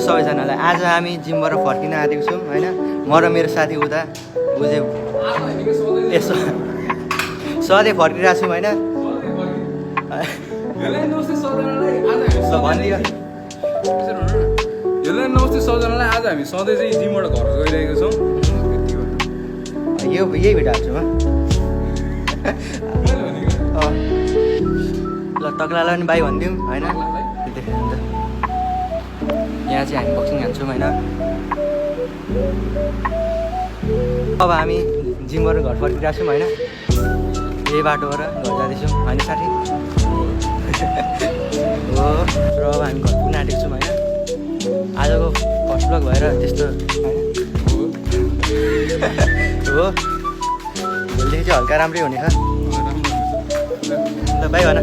सबैजनालाई। आज हामी जिमबाट फर्किन आँटेको छौँ होइन। म र मेरो साथी उता बुझ्यो यसो सधैँ फर्किरहेको छौँ होइन। भनिदियो हेलो नमस्ते सबजनालाई। आज हामी सधैँ चाहिँ जिमबाट घर गइरहेको छौँ। यही भिडियो हाल्छु म। ल तक्लालाई पनि बाई भनिदिउँ होइन। यहाँ चाहिँ हामी बक्सिङ हान्छौँ होइन। अब हामी जिमबाट घर फर्किरहेको छौँ होइन। यही बाटोबाट घर जाँदैछौँ होइन साथी हो। र अब हामी घर पुग्न आँटेको छौँ होइन। आजको फर्स्ट ब्लग भएर त्यस्तो होइन हो। भोलिदेखि चाहिँ हल्का राम्रै हुने छ। ल बाई भन।